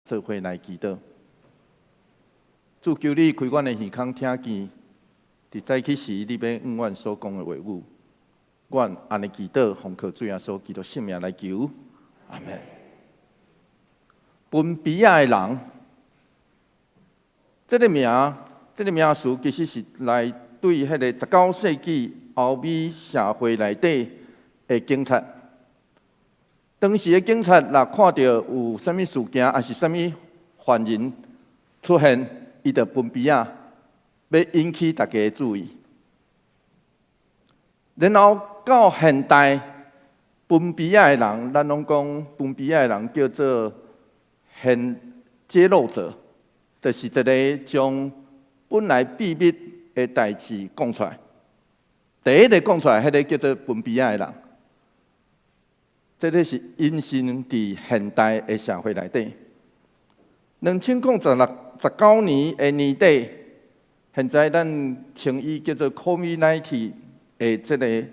做伙來祈禱。主，求你開阮的耳孔聽見，佇早起時你欲向阮所講的話語，阮按呢祈禱，奉靠主耶穌基督聖名來求，阿門。分埤仔的人，這個名詞其實是來對彼個19世紀歐美社會內底的警察。當時的警察若看著有啥物事件，抑是啥物犯人出現，伊就分埤仔，欲引起大家的注意。然後到現代，分埤仔的人，咱攏講分埤仔的人叫做現揭露者，就是一个將本來秘密的代誌講出來。第一个講出來，彼个叫做分埤仔的人。這个是引申佇現代的社會內底。2016、19年的年底，現在咱稱伊叫做 COVID-19 的這个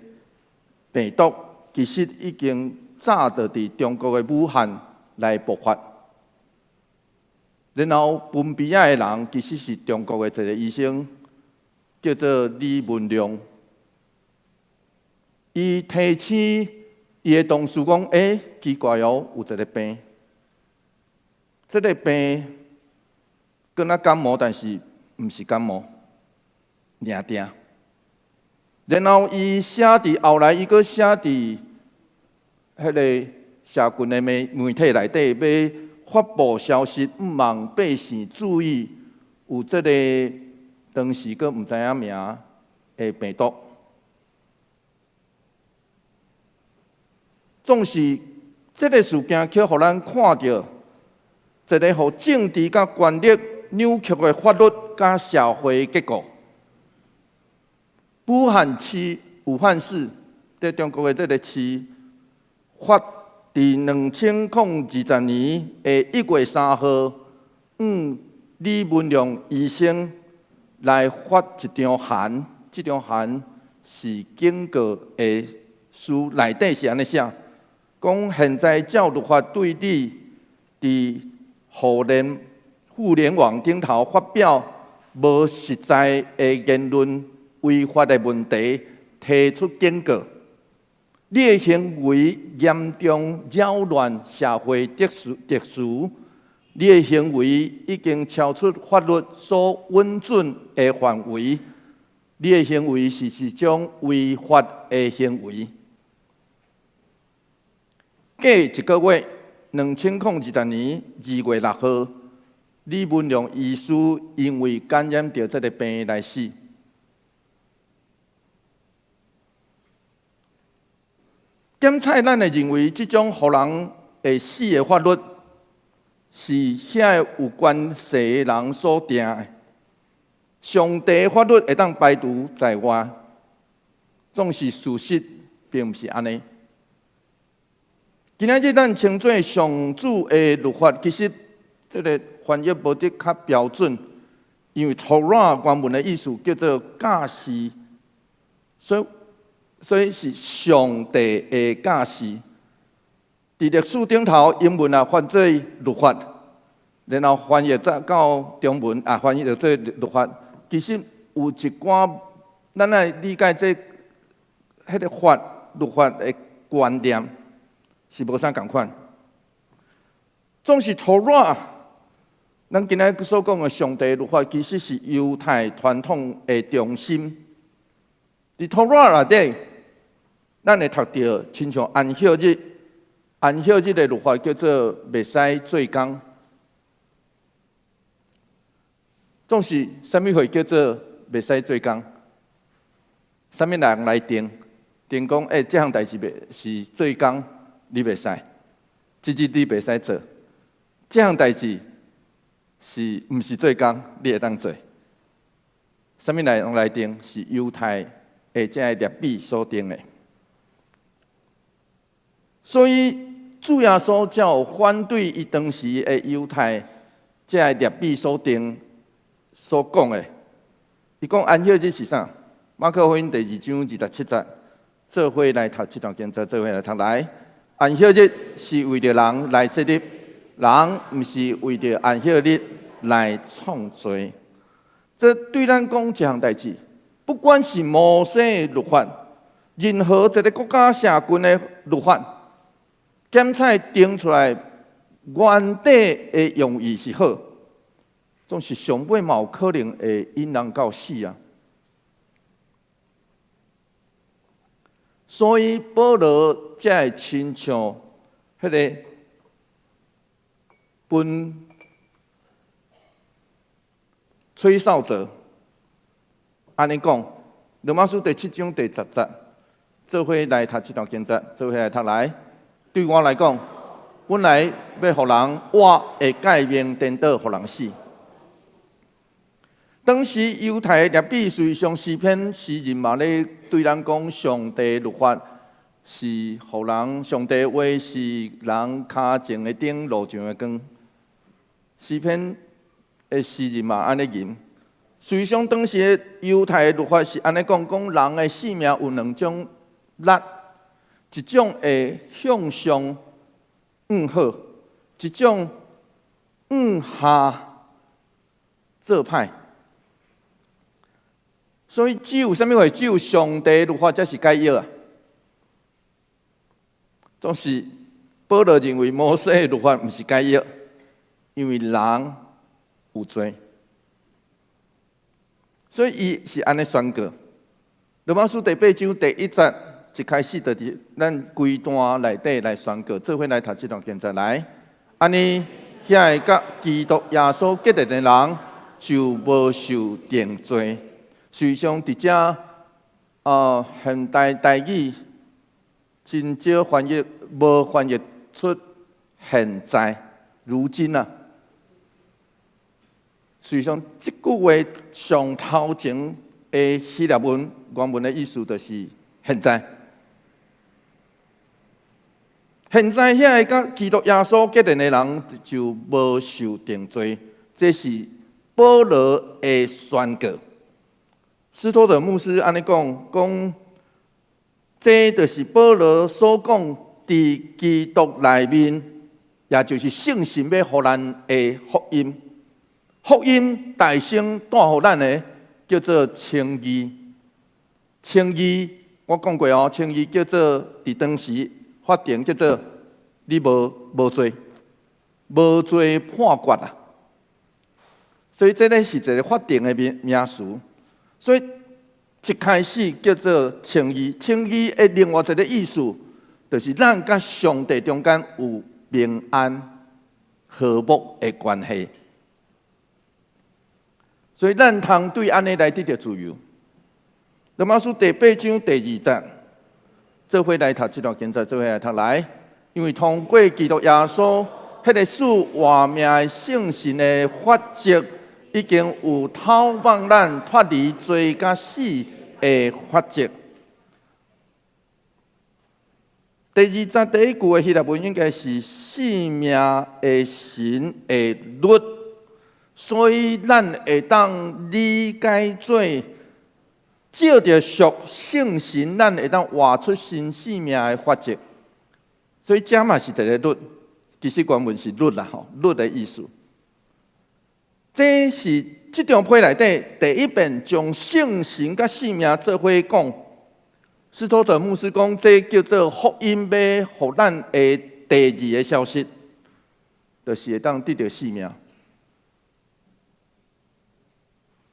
病毒，其實已經早就佇中國的武漢來爆發。然後分埤仔的人其實是中國的一個醫生，叫做李文亮。伊提醒伊的同事講：“欸，奇怪哦，有一个病，這个病敢若感冒，但是毋是感冒，爾定。”然後伊寫佇後來，伊閣寫佇彼个社群的媒體內底，欲發布消息，向望百姓注意，有這个當時閣毋知影名的病毒。總是這个事件，卻予咱看著一个予政治佮權力扭曲的法律佮社會結構。武漢市，武漢市佇中國的這个市，發佇2020年的1月3號，向李文亮醫生來發一張函，這張函是警告的書，內底是按呢寫，講現在照律法對你佇互聯網頂頭發表無實在的言論違法的問題提出警告。你的行為嚴重擾亂社會秩序，你的行為已經超出法律所允准的範圍，你的行為是一種違法的行為。過一個月，2020年2月6號，李文亮醫師因為感染著這个病來死。檢採咱會認為，這種予人會死的法律是遐个有權勢的人所定的。上帝的法律會當排除在外，總是事實並毋是按呢。今仔日咱稱做上主的律法，其實這个翻譯無得較標準，因為 Torah 原文的意思叫做教示，所以是上帝的教示。佇歷史頂頭，英文啊翻做律法，然後翻譯到中文啊翻譯做律法。其實有一寡咱愛理解這彼个法律法的觀念是無啥仝款。總是 Torah，咱今仔日所講的上帝律法，其實是猶太傳統的中心。佇 Torah 內底，咱會讀著親像安息日，安息日的律法叫做袂使做工。總是啥物貨叫做袂使做工？啥物人來定？定講，欸，這項代誌袂是做工，你袂使，這日你袂使做。這項代誌是毋是做工，你會當做？啥物人來定？是猶太的這个律法所定的。所以主耶穌才有反對伊當時的猶太這个律法所定所講的。伊講安息日是啥？馬可福音第二章27節，做伙來讀這段經，再做伙來讀來。安息日是為著人來設立，人毋是為著安息日來創罪。這對咱講一項代誌，不管是摩西律法，任何一個國家社群的律法，檢採定出來原底的用意是好，總是上尾嘛有可能會引人到死啊。所以保羅才會親像彼個分吹哨者按呢講，羅馬書第七章第十節，做伙來讀這段經節，做伙來讀來。對我來講，本來欲予人活的誡命顛倒予人死。當時猶太的律法書上詩篇詩人嘛咧對人講，上帝律法是予人，上帝話是人跤前的燈，路上的光。詩篇的詩人嘛按呢吟。事實上，當時的猶太的律法是按呢講，講人的性命有兩種力，一種會向上向好，一種向下做歹。所以只有啥物貨？只有上帝律法才是解藥啊！總是保羅認為摩西的律法毋是解藥，因為人有罪，所以伊是按呢宣告。羅馬書第八章第一節一開始就是咱規段內底來宣告，做伙來讀這段經節來。按呢，遐个佮基督耶穌結連的人就無受定罪。事實上，佇遮現代台語真少翻譯，無翻譯出現在、如今啊。事實上，這句話上頭前的希臘文原文的意思就是現在。現在遐个佮基督耶穌結連的人就無受定罪，這是保羅的宣告。斯托德牧師按呢講，講這就是保羅所講，佇基督內面，也就是聖神欲予咱的福音。福音誕生帶予咱的叫做稱義。稱義，我講過哦，稱義叫做佇當時法庭叫做你無罪，無罪判決啊。所以這个是一個法定的名詞。所以一開始叫做稱義，稱義的另外一個意思，就是咱佮上帝中間有平安和睦的關係。所以咱通對按呢來得著自由。羅馬書第八章第二節，做伙來讀這段經節，做伙來讀來，因為通過基督耶穌，彼个賜活命的聖神的法則，已經有透放咱脫離罪佮死的法則。第二節第一句的希臘文應該是生命的神的律，所以咱會當理解做藉著屬聖神，咱會當活出新生命的法則。所以這嘛是一个律，其實原文是律啦吼，律的意思。這是這張批內底第一遍將聖神佮生命做伙講。斯托德牧師講，這叫做福音欲予咱的第二个消息，就是會當得著生命。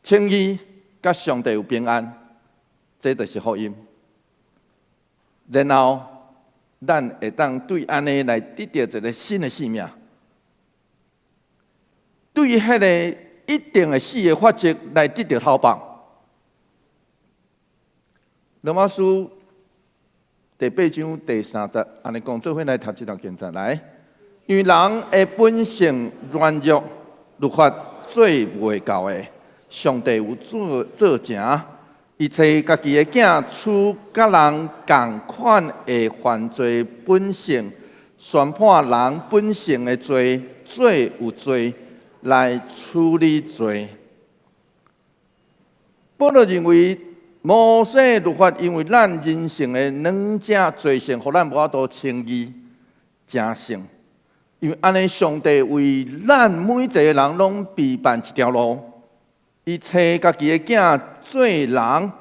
稱義佮上帝有平安，這就是福音。然後，咱會當對按呢來得著一个新的生命。對彼个一定會死的法則來得著透放。羅馬書第八章第三節，按呢講，做伙來讀這段經節來。因為人的本性軟弱，律法做袂到的。上帝有做做成，伊揣家己的囝取佮人仝款的犯罪本性，宣判人本性的罪，做有罪來處理罪。保羅認為摩西律法因為咱人性的軟弱罪性，予咱無法度稱義成聖。因為按呢，上帝為咱每一個人攏備辦一條路，伊差家己的囝做人，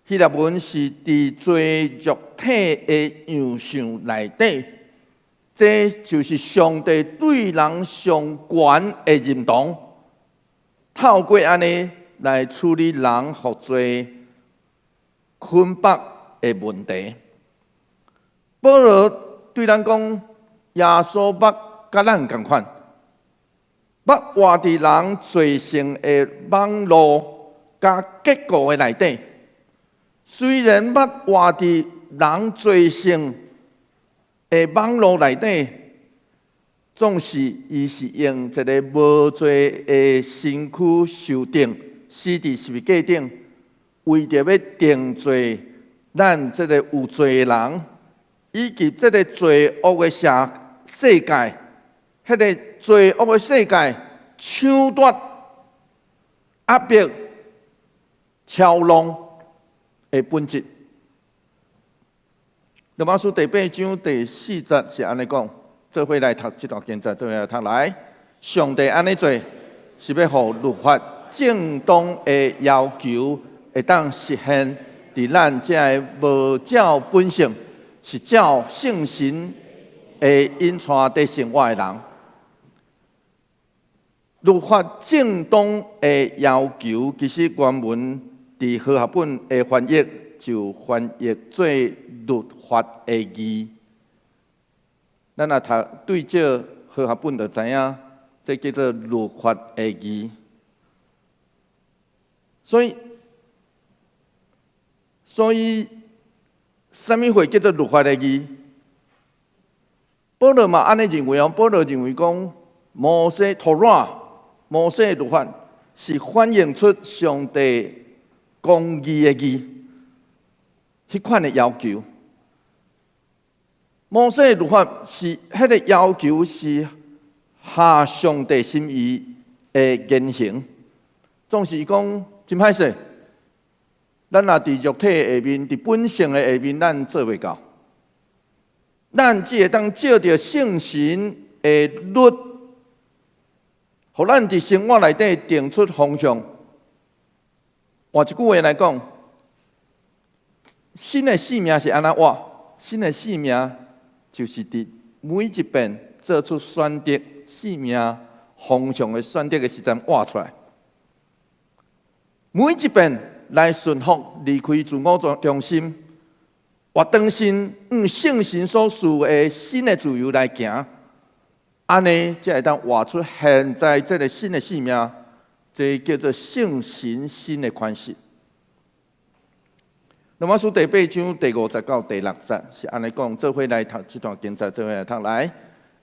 希臘文是佇做肉體的樣相內底，這就是上帝對人上懸的認同。透過按呢來處理人予罪捆綁的問題。保羅對咱講，耶穌捌佮咱仝款，捌活佇人罪性的網路佮結構的內底。雖然捌活佇人罪性的網路內底，總是伊是用一个無罪的身軀受釘，死佇十字架頂，為著欲定罪咱這个有罪的人，以及這个罪惡的世界，彼个罪惡的世界搶奪、壓迫、嘲弄的本質。羅馬書第八章第四節是按呢講，做伙來讀這段經節，做伙來讀來。上帝按呢做，是欲予律法正當的要求會當實現佇咱這个無照本性，是照聖神的引帶佇生活的人。律法正當的要求，其實原文佇和合本的翻譯就翻譯做律法的義。咱若讀對照和合本就知影，這叫做律法的義。所以，啥物會叫做律法的義？保羅嘛按呢認為哦，保羅認為講摩西托拉、摩西的律法是反映出上帝公義的義，彼款的要求。摩西的律法是彼个要求是合上帝心意的言行，總是講真歹勢。咱若佇肉體下面，佇本性的下面，咱做袂到。咱只會當藉著聖神的律，予咱佇生活內底定出方向。換一句話來講，新的生命是按怎活？新的生命就是佇每一遍做出選擇、生命方向的選擇的時陣活出來。每一遍來順服、離開自我中心，活當身按聖神所賜的新的自由來行，按呢才會當活出現在這个新的生命，這叫做聖神新的款式。羅馬書第八章第五節到第六節是按呢講，做伙來讀這段經節，做伙來讀來。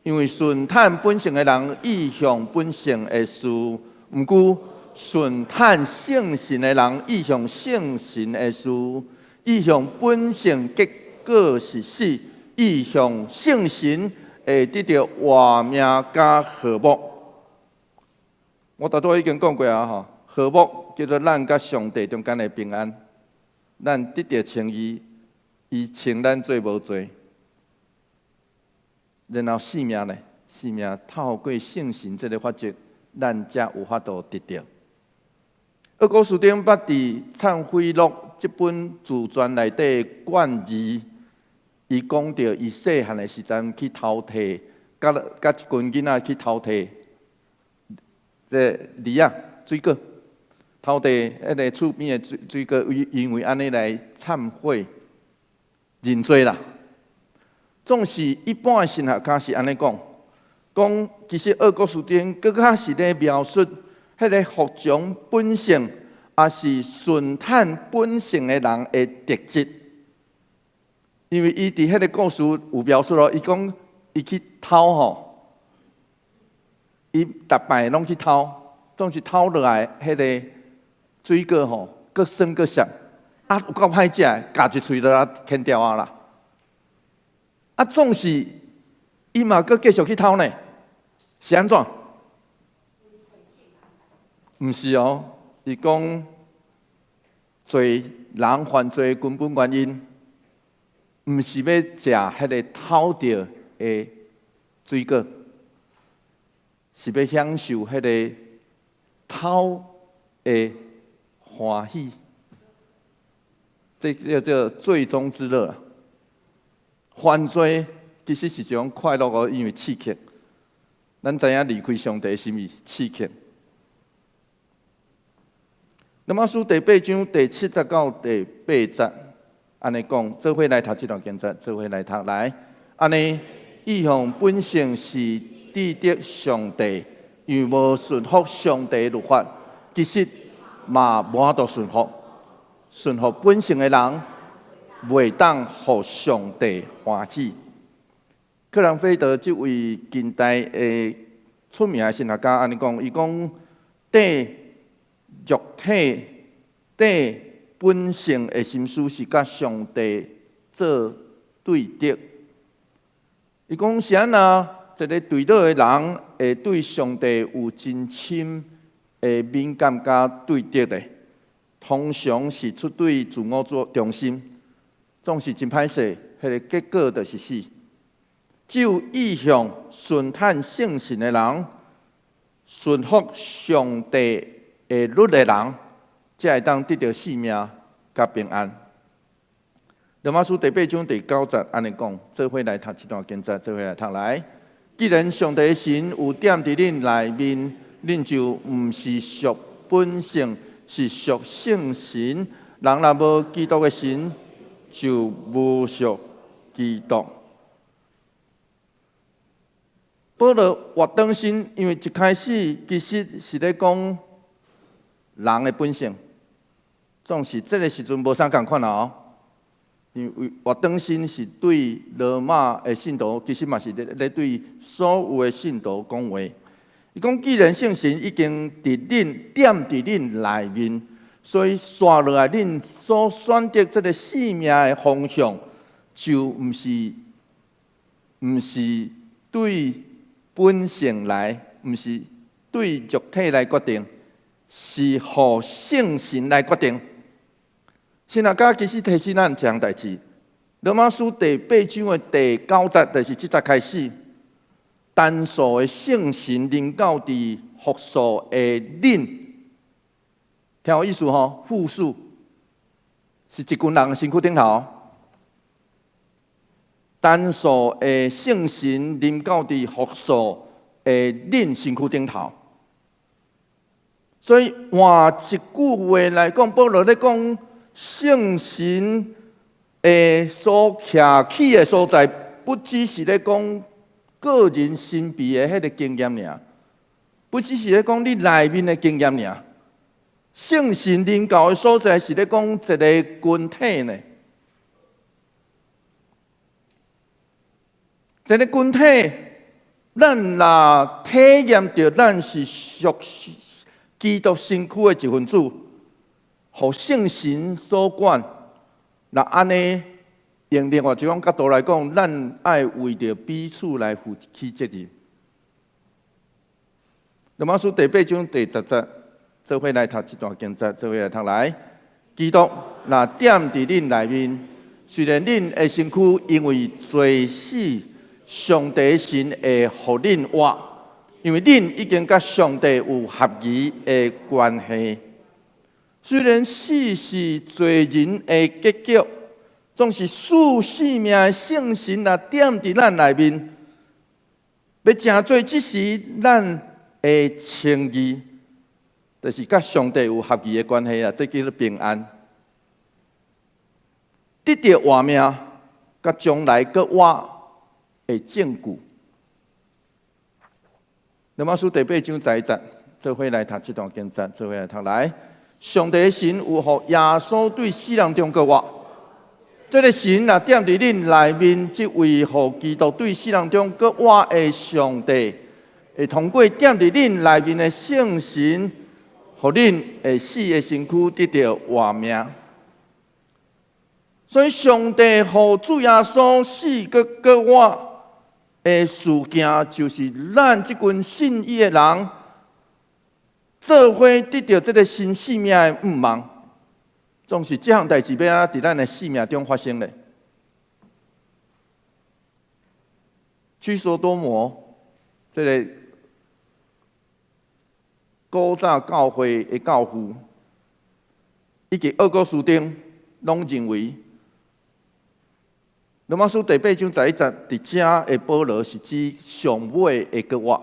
因為順趁本性的人意向本性的事，毋過順趁聖神的人意向聖神的事，意向本性結果是死，意向聖神會得著活命佮和睦。我頭拄已經講過啊，吼，和睦叫做咱佮上帝中間的平安，咱得著稱義，伊稱咱做無罪。然後生命呢？生命透過聖神這个法則，咱才有法度得著。奧古斯丁捌佇《懺悔錄》這本自傳內底卷二，伊講著伊細漢的時陣去偷提，佮一群囡仔去偷提，這梨仔水果，偷提彼个厝邊的水果，因為按呢來懺悔認罪啦。總是一般的神學家是按呢講，講其實奧古斯丁閣較是咧描述彼个服從本性，抑是順趁本性的人的特質。因為伊佇彼个故事有描述咯，伊講伊去偷吼，伊逐擺攏去偷，總是偷落來彼个水果吼，閣酸閣澀，啊有夠歹食，咬一喙就吞掉啊啦。啊，總是伊嘛閣繼續去偷呢，是按怎？毋是哦，伊講罪人犯罪的根本原因，毋是欲食彼个偷著的水果，是欲享受彼个偷的歡喜，這叫做罪中之樂。犯罪其實是一種快樂哦，因為刺激。咱知影離開上帝是毋是刺激？羅馬書第八章第七節到第八節，按呢講，做伙來讀這段經節，做伙來讀來。按呢，意向本性是得著上帝，因為無順服上帝律法，其實嘛無法度順服。順服本性的人，袂當予上帝歡喜。克蘭菲德這位近代的出名的神學家按呢講，伊講綴肉體、綴本性的心思是佮上帝做對敵。伊講是按怎一个墜落的人會對上帝有真深的敏感佮對敵的？通常是出對自我做中心，總是真歹勢，彼个結果就是死。只有意向順趁聖神的人，順服上帝的律的人，才會當得著性命佮平安。羅馬書第八章第九節按呢講，做伙來讀這段經節，做伙來讀來。既然上帝的神有踮佇恁內面，恁就毋是屬本性，是屬聖神。人若無基督的神，就無屬基督。保羅活轉身，因為一開始其實是咧講人的本性，總是這个時陣無啥仝款哦。因為活轉身是對羅馬的信徒，其實嘛是咧對所有的信徒講話。伊講，既然聖神已經佇恁踮佇恁內面，所以紲落來恁所選擇這个性命的方向，就毋是對本性來，毋是對肉體來決定，是予聖神來決定。神學家其實提醒咱這項代誌，羅馬書第八章的第九節，就是這節開始，單數的聖神臨到佇複數的恁，聽有意思吼？複數是一群人身軀頂頭，單數的聖神臨到佇複數的恁身軀頂頭，所以換一句話來講，保羅咧講，聖神的所徛起的所在，不只是咧講個人神秘的彼个經驗爾，不只是咧講你內面的經驗爾。聖神臨到的所在是咧講一个群體呢，一个群體，咱若體驗著咱是屬基督身軀的一份子，予聖神所管，若按呢，用另外一種角度來講，咱愛為著彼此來負起責任。羅馬書第八章第十節，做伙來讀這段經節，做伙來讀來。基督若踮佇恁內面，雖然恁的身軀因為罪死，上帝神會予恁活，因為恁已經佮上帝有合宜的關係。雖然死是罪人的結局，總是賜生命的聖神若踮佇咱內面，欲成做這時咱會稱義，就是佮上帝有合宜的關係啊！這叫做平安。得著活命，佮將來閣活的證據。羅馬書第八章十一節，做伙來讀這段經節，做伙來讀來。上帝的神有予耶穌對死人中閣活，這个神若踮佇恁內面，這位予基督對死人中閣活的上帝，會通過踮佇恁內面的聖神，予恁會死的身軀得著活命。所以，上帝予主耶穌死閣閣活的事件，就是咱這群信伊的人，做伙得著這个新生命的盼望。總是這項代誌欲按怎佇咱的生命中發生咧？居索多魔這个古早教會的教父，以及奧古斯丁，攏認為羅馬書第八章十一節，佇遮的保羅是指上尾會閣活。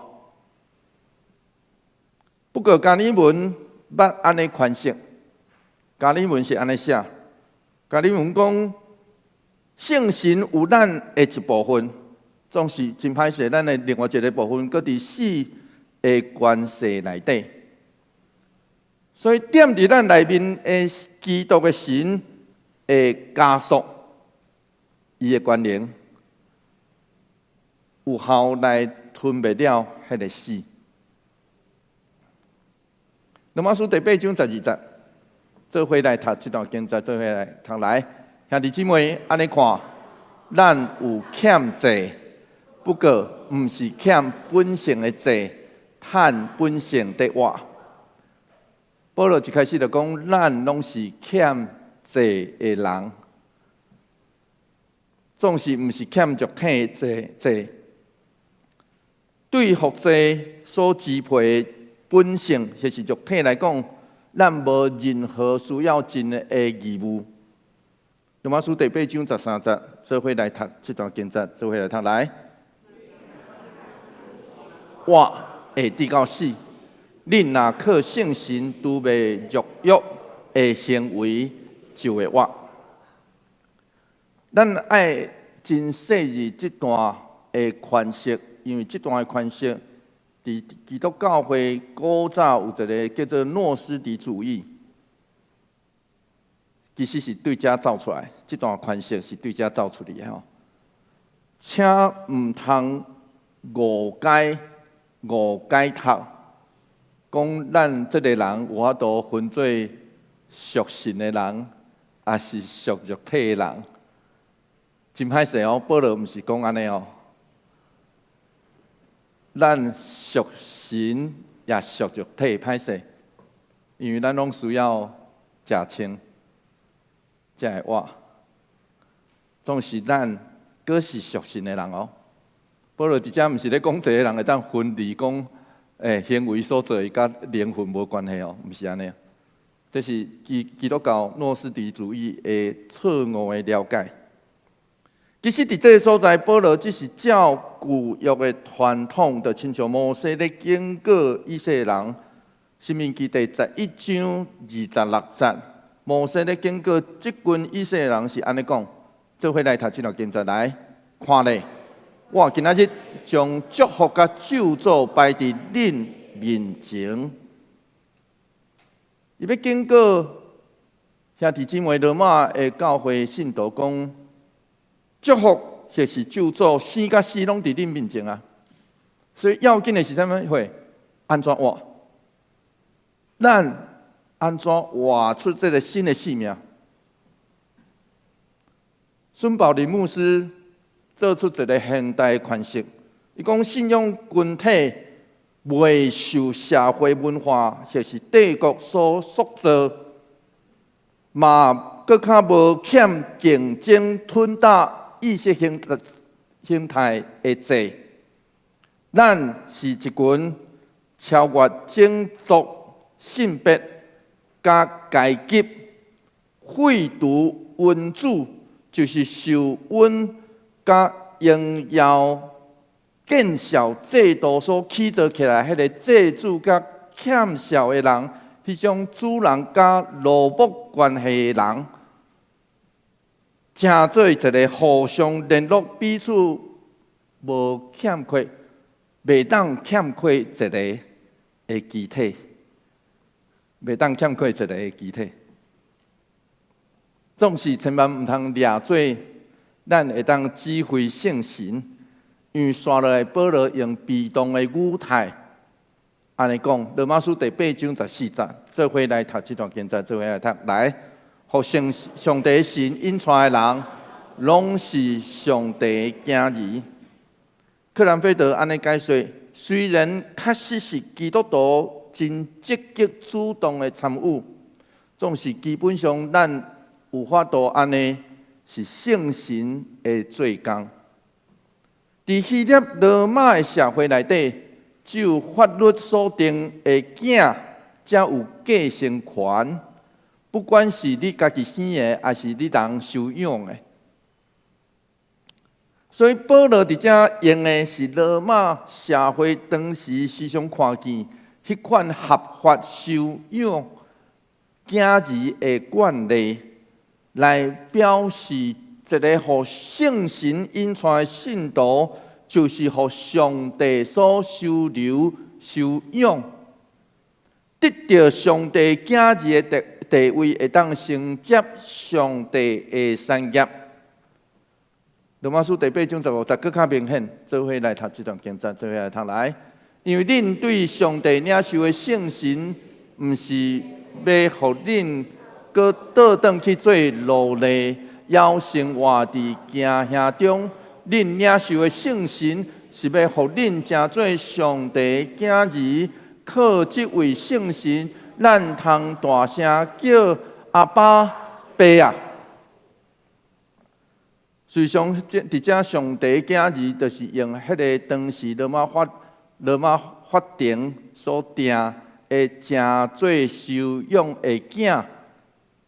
不過加爾文捌按呢詮釋，加爾文是按呢寫，加爾文講聖神有咱的一部分，總是真歹勢，咱的另外一个部分，閣佇死的權勢內底。所以踮佇咱內面的基督的神會加速伊的權能，有效來吞滅了彼个死。羅馬書第八章十二節，做伙來讀這段經節，做伙來讀來，兄弟姊妹，按呢看，咱有欠債，不過毋是欠本性的債，趁本性得活。保羅一開始就講，咱攏是欠債的人，總是毋是欠肉體的債債，對縛債所支配的本性，或是肉體來講，咱無任何需要盡的義務。羅馬書第八章十三節，做伙來讀這段經節，做伙來讀來。活會直到死，恁若靠聖神除滅肉欲的行為，就會活。咱愛真細膩這段的詮釋，因為這段的詮釋，佇基督教會古早有一个叫做諾斯底主義，其實是對遮走出來。這段詮釋是對遮走出來的吼。請毋通誤解、誤解讀，講咱這个人有法度分做屬神的人，抑是屬肉體的人。真歹勢哦，保羅毋是講按呢哦。咱屬神也屬肉體，歹勢，因為咱攏需要食穿，才會活。總是咱閣是屬神的人哦。保羅佇遮毋是咧講一个人會當分離講，行為所做的佮靈魂無關係哦，毋是按呢。這是基督教諾斯底主義的錯誤的了解。其實，佇這个所在，保羅只是照舊約的傳統，就親像摩西咧警告以色列人，申命記第十一章二十六節，摩西咧警告這群以色列人是按呢講：做伙來讀這段經節來看咧，我今仔日將祝福佮咒詛擺佇恁面前。伊欲警告兄弟姊妹羅馬的教會信徒講，祝福或是咒詛，生佮死攏佇恁面前啊！所以要緊的是啥物貨？按怎活？咱按怎活出這个新的生命？孫寶林牧師做出一个現代詮釋，伊講信仰群體袂受社會文化或是帝國所塑造，嘛閣較無欠競爭吞打意識形態的債。咱是一群超越種族、性別、佮階級、廢除溫主，就是受溫佮榮耀見效制度所起造起來，彼个債主佮欠債的人，彼種主人佮奴僕關係的人，成做一个互相聯絡、彼此無欠缺、袂當欠缺一个的肢體，袂當欠缺一个的肢體。總是千萬毋通掠做，咱會當指揮聖神，因為紲落來保羅用被動的語態，按呢講，羅馬書第八章十四節，做伙來讀這段經節，做伙來讀來。服從上帝神引帶的人，攏是上帝的囝兒。克蘭菲德按呢解說：雖然確實是基督徒真積極主動的參與，總是基本上咱有法度按呢是聖神的做工。佇希臘羅馬的社會內底，只有法律所定的囝，才有繼承權。不管是你家己生的，抑是你人收養的。所以保羅佇遮用的是羅馬社會當時時常看見彼款合法收養囝兒的慣例，來表示一個予聖神引帶的信徒，就是予上帝所收留、收養，得著上帝囝兒的地位，會當承接上帝的產業。羅馬書第八章十五節閣較明顯，做伙來讀這段經節，做伙來讀來。因為恁對上帝領受的聖神，毋是欲予恁閣倒轉去做奴隸，猶生活佇驚嚇中。恁領受的聖神，是欲予恁成做上帝囝兒，靠這位聖神，咱通大聲叫阿爸爸啊！事實上，佇遮上帝囝兒，就是用彼个當時羅馬法庭所定的成做收養的囝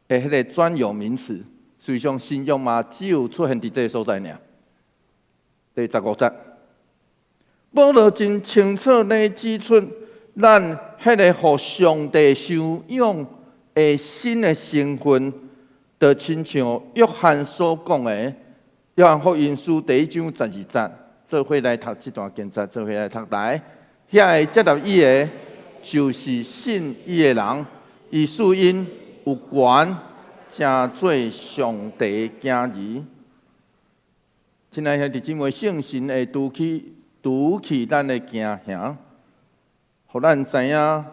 的彼个專有名詞。事實上，新約嘛只有出現佇這个所在爾。第十五節，保羅真清楚咧指出，咱彼个予上帝收養的新的身份，就親像約翰所講的。約翰福音書第一章十二節，做伙來讀這段經節，做伙來讀來。遐个接納伊的，就是信伊的人，伊賜𪜶有權成做上帝囝兒。親愛兄弟姊妹，聖神會除去咱的驚嚇，予咱知影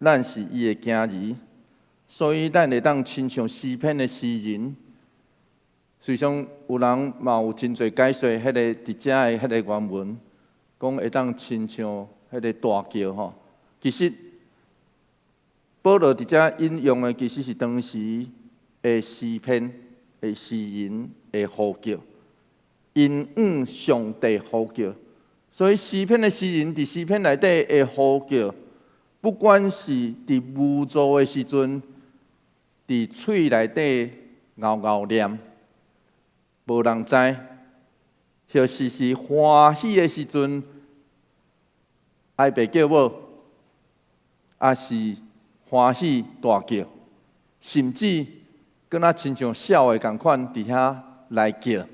咱是伊的囝兒，所以咱會當親像詩篇的詩人。實際上有人嘛有真濟解說，彼个佇遮的彼個原文，講會當親像彼个大叫吼。其實保羅佇遮引用的，其實是當時的詩篇的詩人的呼叫，𪜶向上帝呼叫。所以詩篇的詩人佇詩篇內底的呼叫，不管是佇無助的時陣，佇喙內底𠢕𠢕念，無人知，或是歡喜的時陣，哀爸叫母，抑是歡喜大叫，甚至敢若親像痟的仝款佇遐來叫，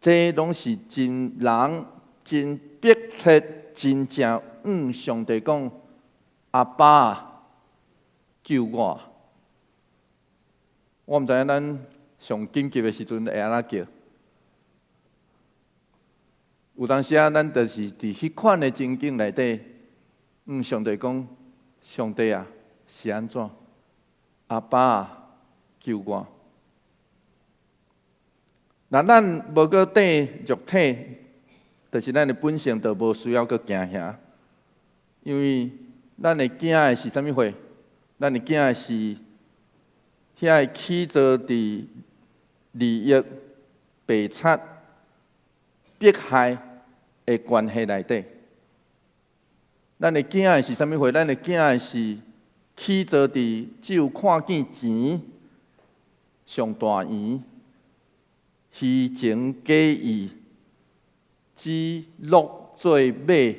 這攏是真人真迫切、真正向上帝講：阿爸，救我！我毋知影咱上緊急的時陣會按怎叫？有當時啊，咱就是佇彼款的情景內底，向上帝講：上帝啊，是按怎？阿爸，救我！若咱無閣綴肉體，就是咱的本性，就無需要閣驚嚇，因為咱會驚的是啥物貨？咱會驚的是遐個起坐佇利益、白賊、迫害的關係內底。咱會驚的是啥物貨？咱會驚的是起坐佇只有看見錢上大圓、虛情假意、指鹿做馬、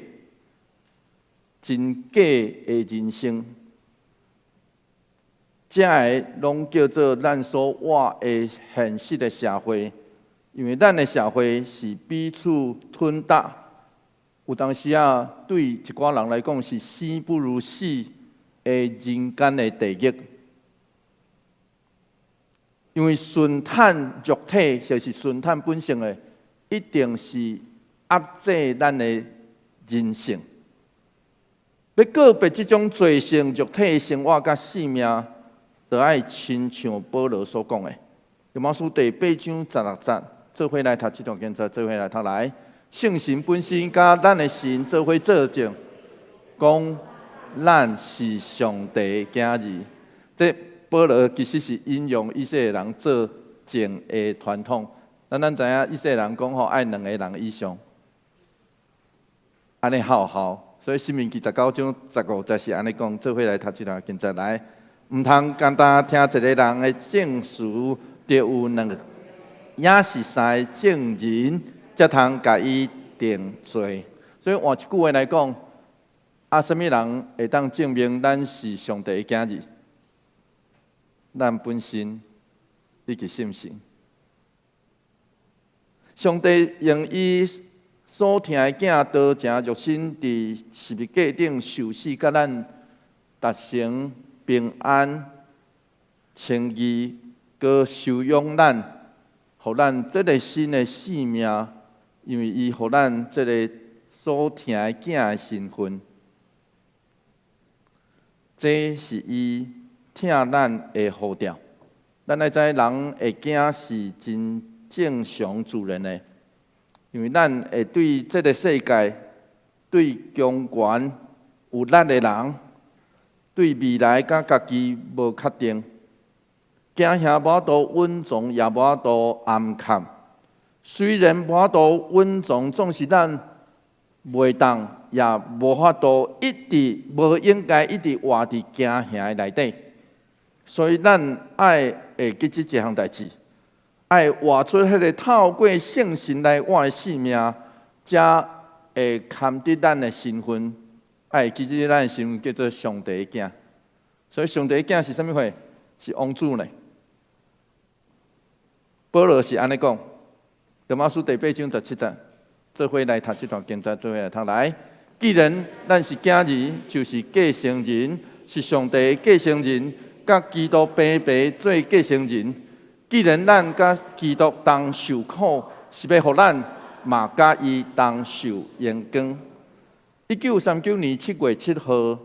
真假的人生，這个攏叫做咱所活的現實的社會，因為咱的社會是彼此吞噬，有當時啊，對一寡人來講是生不如死的人間的地獄。因為純趁肉體，就是純趁本性的，一定是壓制咱的人性。欲告別這種罪性肉體的生活佮性命，就愛親像保羅所講的，羅馬書第八章十六節，做伙來讀這段經節，做伙來讀來。聖神本身佮咱的神做伙作證，講咱是上帝囝兒。這保羅其實是引用以色列人作證的傳統。咱知影以色列人講吼，愛兩个人以上。按呢好好，所以申命記19章15節是按呢講，做伙來讀這段經節來，毋通干焦聽一个人的證詞，著有兩个抑是三个證人，才通共伊定罪。所以換一句話來講，啊，啥物人會當證明咱是上帝的囝兒？咱本身以及信心。上帝用伊所疼的囝道成肉身，佇十字架頂受死，佮咱達成平安、稱義，閣收養咱，予咱這个新的生命，因為伊予咱這个所疼的囝的身份，這是伊疼咱的呼召。咱愛知人會驚是真正常自然的，因為咱會對這个世界、對強權有力的人、對未來佮家己無確定，驚嚇無法度隱藏，也無法度掩蓋。雖然無法度隱藏，總是咱袂當，也無法度一直無應該一直活佇驚嚇的內底。所以咱愛會記這一項代誌，愛活出彼个透過聖神來活的生命，才會堪得咱的身份。愛記這咱的身份叫做上帝的囝。所以上帝的囝是啥物貨？是王子呢。保羅是按呢講，羅馬書第八章十七節，做伙來讀這段經節，做伙來讀來。既然咱是囝兒，就是繼承人，是上帝的繼承人，佮基督平白做繼承人。既然咱佮基督同受苦，是欲予咱嘛佮伊同受榮光。1939年7月7號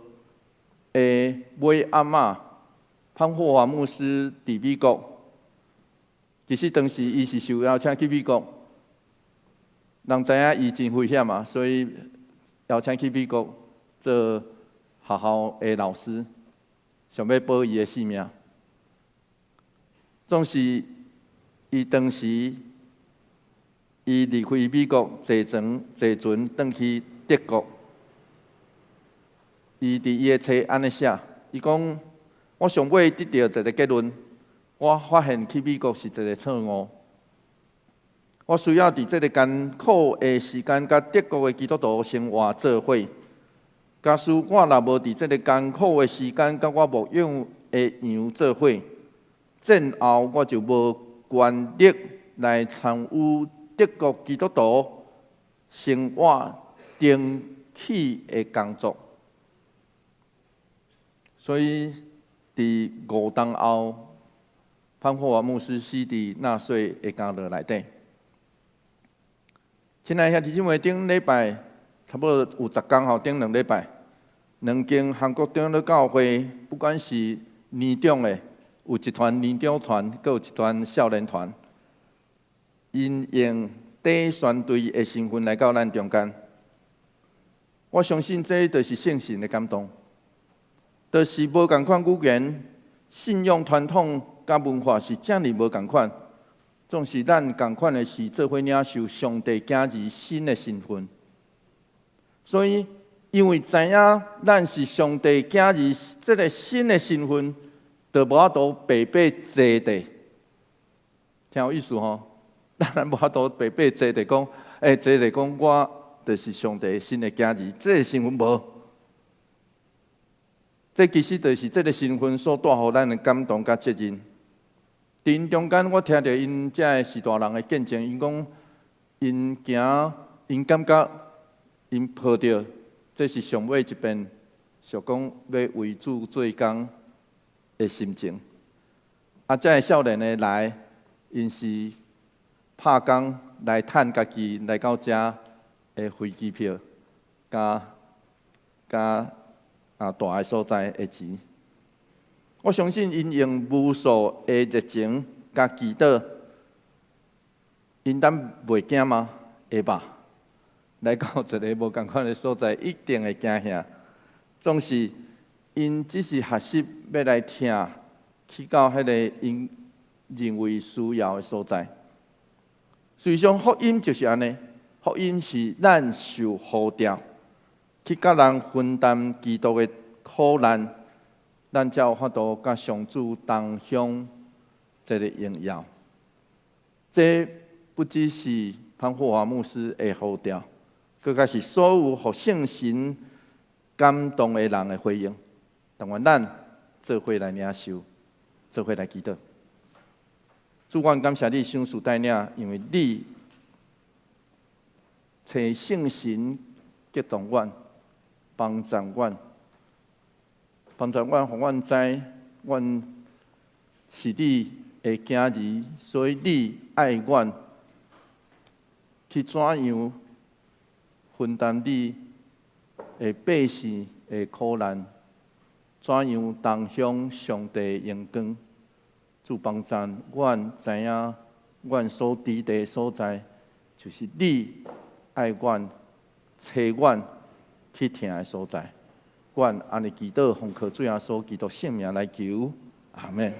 的尾暗仔，潘霍華牧師佇美國。其實當時伊是受邀請去美國，人知影伊真危險嘛，所以邀請去美國做學校的老師，想欲保伊的性命。總是伊當時伊離開美國，坐船轉去德國。伊佇伊的冊按呢寫，伊講：我上尾得著一个結論，我發現去美國是一个錯誤。我需要佇這个艱苦的時間，佮德國的基督徒生活做伙。假使我若無佇這个艱苦的時間，佮我牧養的羊做伙，戰後我就無權力來參與德國基督徒生活重啟的工作。所以，佇5冬後，潘霍華牧師死佇納粹的監獄內底。親愛兄弟姊妹，頂禮拜差不多有10工吼，頂兩禮拜，兩間韓國長老教會，不管是年長的，有一團年長團，閣有一團少年團，𪜶用短宣隊的身份來到咱中間。我相信這就是聖神的感動，就是無仝款語言、信仰傳統佮文化是遮爾無仝款，總是咱仝款的是做伙領受上帝囝兒新的身份。所以，因為知影咱是上帝囝兒這个新的身份，就無法度白白坐地。聽有意思吼？咱無法度白白坐地講，欸，坐地講我就是上帝新的囝兒，這个身份無。這其實就是這个身份所帶予咱的感動佮責任。佇𪜶中間，我聽著𪜶遮的序大人的見證，𪜶講，𪜶行，𪜶感覺，𪜶抱著，這是上尾一遍，想講欲為主做工的心情。啊，遮的少年的來，𪜶是拍工來趁家己來到遮的飛機票，佮佮蹛的所在的錢。我相信𪜶用無數的熱情佮祈禱，𪜶敢袂驚嗎？會吧？來到一个無仝款的所在，一定會驚嚇。總是𪜶只是學習欲來聽，去到彼个𪜶認為需要的所在。事實上，福音就是按呢，福音是咱受呼召，去佮人分擔基督的苦難，咱才有法度佮上主同享這个榮耀。這不只是潘霍華牧師的呼召，閣較是所有予聖神感動的人的回應。但願咱做伙來領受，做伙來祈禱。主，阮感謝你賞賜帶領，因為你差聖神激動阮，幫助阮，幫助阮，予阮知，阮是你的囝兒，所以你愛阮去怎樣分擔你的百姓的苦難，怎樣同享上帝的榮光。主幫助阮知影，阮所佇的所在，就是你愛阮、差阮去疼的所在。阮按呢祈禱，奉靠主耶穌基督聖名來求，阿門。